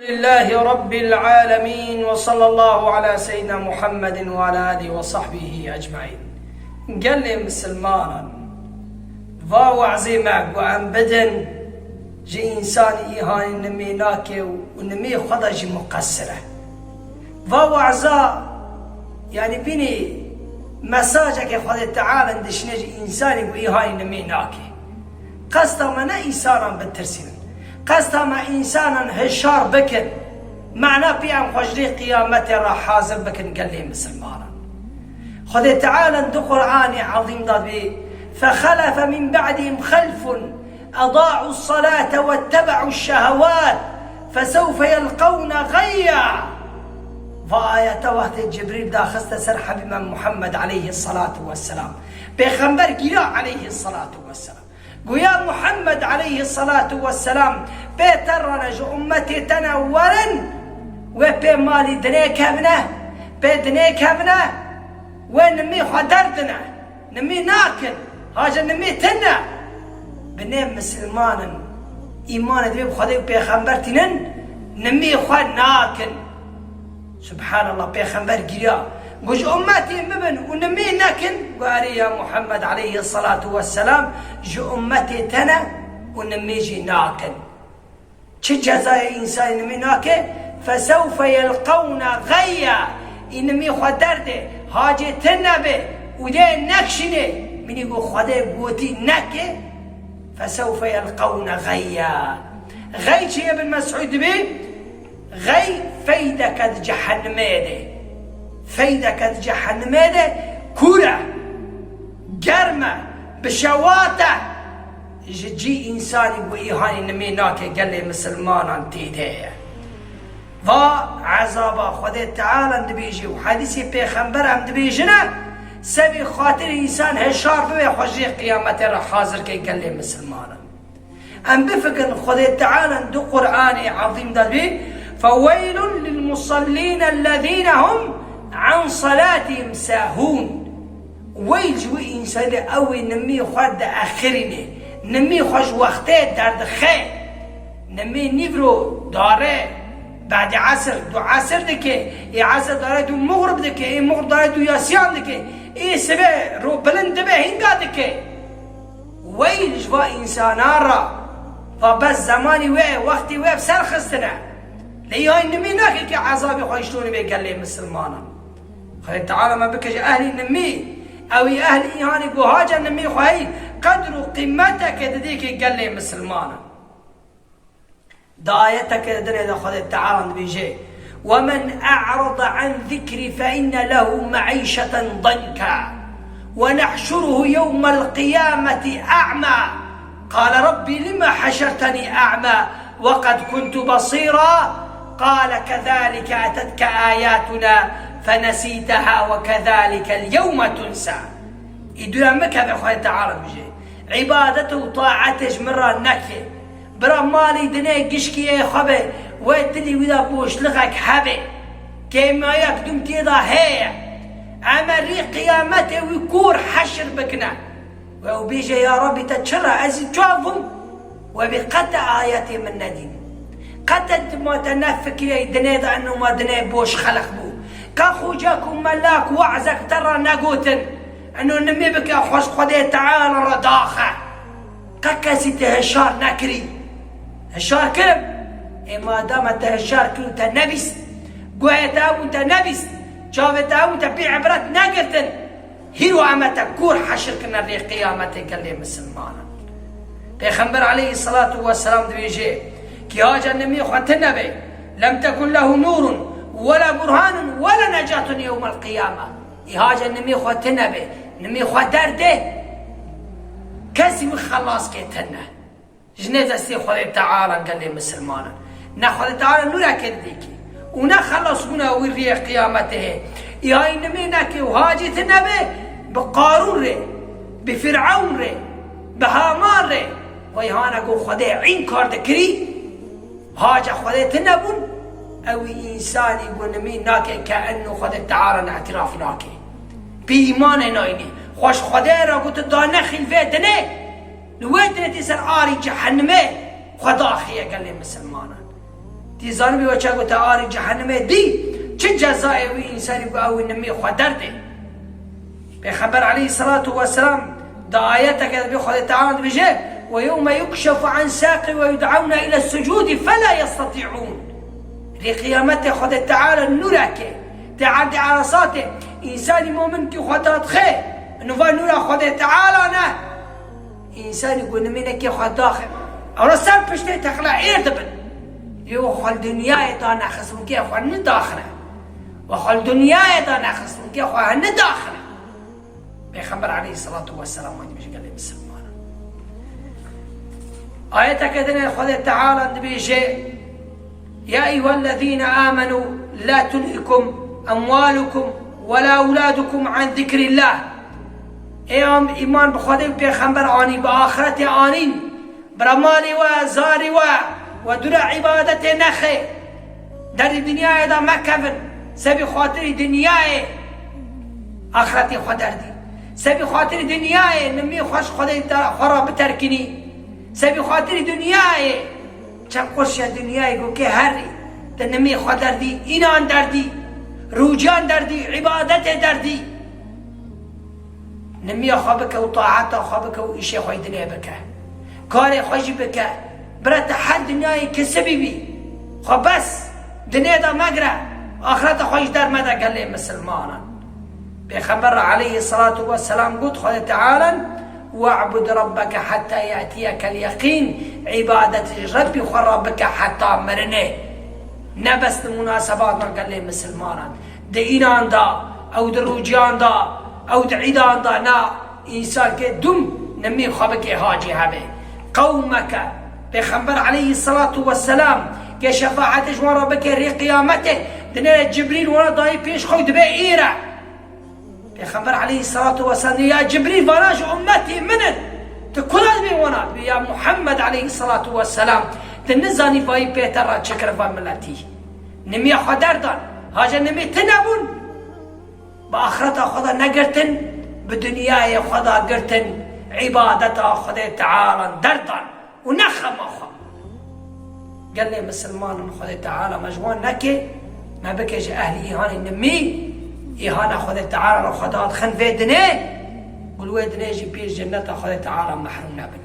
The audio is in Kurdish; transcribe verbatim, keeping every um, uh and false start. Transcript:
Elhamdülillahi Rabbil alemin ve sallallahu ala seyyidina Muhammedin ve ala alihi ve sahbihi ecmain. Gelê misilmanan, va wazê me ku em bidin ji însanî îhanî nimê nake û nimê xwe de jî muqesir e. Va waza, yanî bînî mesajeke Xwedê Teala dişine ji însanî ku îhanî nimê nake. Qesta me ne însanan bitirsînin. Qesta me însanan hişar bikin. Mana pê em xwe ji rê qiyametê re hazir bikin gelê misilmanan. Xwedê Teala di Qur'anê Ezîm de dibê, "Fexelefe min ba'dihim xelfun eda'u salate wettebe'u şehewat fesewfe yelqewne gayya." Va ayete wextê Cibrîl daxiste ser Hebî me Muhammed aleyhissalatu vesselam. Pêxember gîra aleyhissalatu vesselam. Goya Muhammed aleyhissalatu vesselam pê te re ne ji ummetê te ne werin, wê pê malî dinê kevine, pê dinê kevine, wê nimî xwe derdine, nimî nakin, hace nimî tine. Binê misilmanin, îmanê divê bi Xwedê û pêxember tînin, nimî xwe nakin. Subhanallah, pêxember giriya. Got, "Ji ummetê min bin û nimê nekin." Got, "Erê ya Muhammed aleyhissalatu vesselam, ji ummetê te ne û nimê jî nakin." Çi cezayê însanê nimê nake? "Fesewfe yelqewne gayya." Ê nimê xwe derdê, hacê tine be û dê nekşînê. Minî got, Xwedê gotî neke. "Fesewfe yelqewne gayya." Gay çi ye? Bin Mes'ud dibê, Xey feydeke di cehennemê de. Feydeke di cehennemê de kûr e, germ e, bi şewat e. Ji cî însanî ku îhanî nimê nake gelê misilmanan tê de ye. Va ezaba Xwedê Teala dibêje û hedîsê pêxember em dibêjine, sebî xatirê însan hişar bibe, xwe jê qiyametê re hazir ke gelê misilmanan. Em bifikirin Xwedê Teala di Qur'anê Ezîm de dibê, "Feweylun lil musallîne ellezîne hum an salatihim sahûn." Weyl ji wî însanê ew ê nimî xwe diexirînê, nimî xwe ji wextê derdixe, nimî nîvro dare, badê esir, du esir dike, ê esir dare du muxrib dike, ê muxrib dare du yasiyan dike, ê sibe ro bilind dibe hînga dike. Weyl ji va însanan re, va bes zemanî we, wextî we bi ser xistine. Lê îhanî nimî nake ke ezabê xwe ji tonê bê gelê misilmanan. Xwedê Teala me bike ji ehlî nimî, ew ê ehlî îhanî ku hace nimî xwe heyî qedr û qîmeteke didê ke gelê misilmanan. Di ayeteke dinê de Xwedê Teala dibêje, "Wemen e'rada an zikrî fe inne lehu me'îşeten danka, we nehşuruhu yewmel qiyameti a'ma, qale Rabbî lime heşertenî a'ma, we qed kuntu besîra, qale kezalike etetke ayatuna, fenesîteha, we kezalikel yewme tunsa." Îdûya min keve Xwedê Teala dibêje, îbadet û taetê ji min re neke. Bira malî dinê gişkî yê xwe be, wê dilî wî de boşlixek hebe. Kêmiyayek dûm tê de heye. Em ê rî qiyametê wî kûr heşir bikine. We û bêje, "Ya Rabbî, te çi re ez çav bûm?" We bê qete ayetê min nedîn. Qete ma te nefikirê dinê de eno ma dinê boş xelq bû. Ka xoca ku mela ku wazek te re negotin. Eno nimê bike xweş Xwedê Teala re daxe. Qe kesî te hişar nekirî. Hişar kirim. Ê madama te hişar kir û te nebîst, guhê te hebûn te nebîst, çavê te hebûn te pê ibret negirtin, hîro em ê te kûr heşir kine rê qiyametê gelê misilmanan. Pêxember aleyhissalatu vesselam dibêje, kî haca nimî xwe tine be, lem tekun lehu nûrun, wela burhanun, wela necatun yewmel qiyame. Î haca nimî xwe tine be, nimî xwe derde, kesî wî xelas kê tine. Ji nê destê Xwedê Teala gelê misilmanan. Ne Xwedê Teala nûreke didêkî. Û ne xelasbûna wî riyê qiyametê heye. Î hay nimê neke û hacê tine be, bi Qarûn rê, bi Fîrewn rê, bi Haman rê. Vay hane ku Xwedê înkar dikirî, haca Xwedê tine bûn, ew însanî ku nimî nake ke enno Xwedê Teala îtiraf nake. Bi îmanê nayne. Xweş Xwedê re ku tu dane xîlfê dinê. Li wê dinê tê ser arî cehenimê xwe daxiye gelê misilmanan. Dî zanibî we çago te arî cehennemê dî, çi cezayê wî însanî ku ew nimî xwe derdê. Pêxember aleyhisselatu vesselam di ayeteke de bê Xwedê Teala dibêje, "Ve yewme yukşefu an saqi ve yud'awne ile sucudi fela yestati'un." Rê qiyametê Xwedê Teala nûrekê, tê erdê erasatê, însanî momin kî xwe dadixe, nûva nûra Xwedê Teala ne. Însanî ku nimînekê xwe daxin, ew re ser piştê teqle êr dibin. Yê we xwe li dinyayê da nexist, winkê xwe nidaxine. We xwe li dinyayê da nexist, winkê xwe nidaxine. Pêxember aleyhisselatu vesselam wan dibêje gelê misilmanan. Ayeteke din Xwedê Teala dibêje, "Ya eyyuhellezîne âmenû la tulhikum emwâlukum ve la eulâdukum an zikrillâh." Ê em îman bi Xwedê û Pêxember anî, bi axretê anîn, bira malê we, zarê we, we dûra îbadetê nexe. Derî dinyayê de mekevin. Sebî xatirî dinyayê axretê xwe derdî. Sebî xatirî dinyayê nimî xwe ji Xwedê de xwe re biterkinî. Sebî xatirî dinyayê çend qurşa dinyayê gokê herî, di nimî xwe derdî, înan derdî, rûciyan derdî, îbadetê derdî. Nimiya xwe bike û taeta xwe bike û îşê xwe yê dinê bike. Karê xwe jî bike. Bira te her dinyayê kesibî bî. Xwe bes dinê de megire. Axireta xwe jî dermede gelê misilmanan. Pêxember aleyhisselatu vesselam got Xwedê Teala, "We'bud rabbeke hetta ye'tiyekel yeqîn." Îbadet ji Rebbî xwe re bike heta mirinê. Ne bes di munasebatan gelê misilmanan. Di înan da, ew di rûciyan da, ew di îdan da, na, însan kê dûm nimî xwe bikê hacî hebe. Qewmeke, Pêxember aleyhisselatu vesselam, kê şefaetê ji wan re bike rê qiyametê, dinêre Cibrîl wana dayî pêş xwe û dibe îre. Pêxember aleyhisselatu vesselam, "Ya Cibrîl, vana ji ummetî min in. Tu kula dibê wana?" Dibê, "Ya Muhammed aleyhisselatu vesselam, tu nizanî vayî pê te re çi kir va miletî." Nimiya xwe derdan. Hace nimî tune bûn. Bi axireta xwe de negirtin, bi dinyayê xwe de girtin, îbadeta Xwedê Teala derdan û ne xema xwe. Gelê misilmanan Xwedê Teala me ji wan neke, me bike ji ehlî îhanê nimî, îhana Xwedê Teala re xwe dadixin vê dinê, ku li wê dinê jî pêş cenneta Xwedê Teala mehrûm nebin.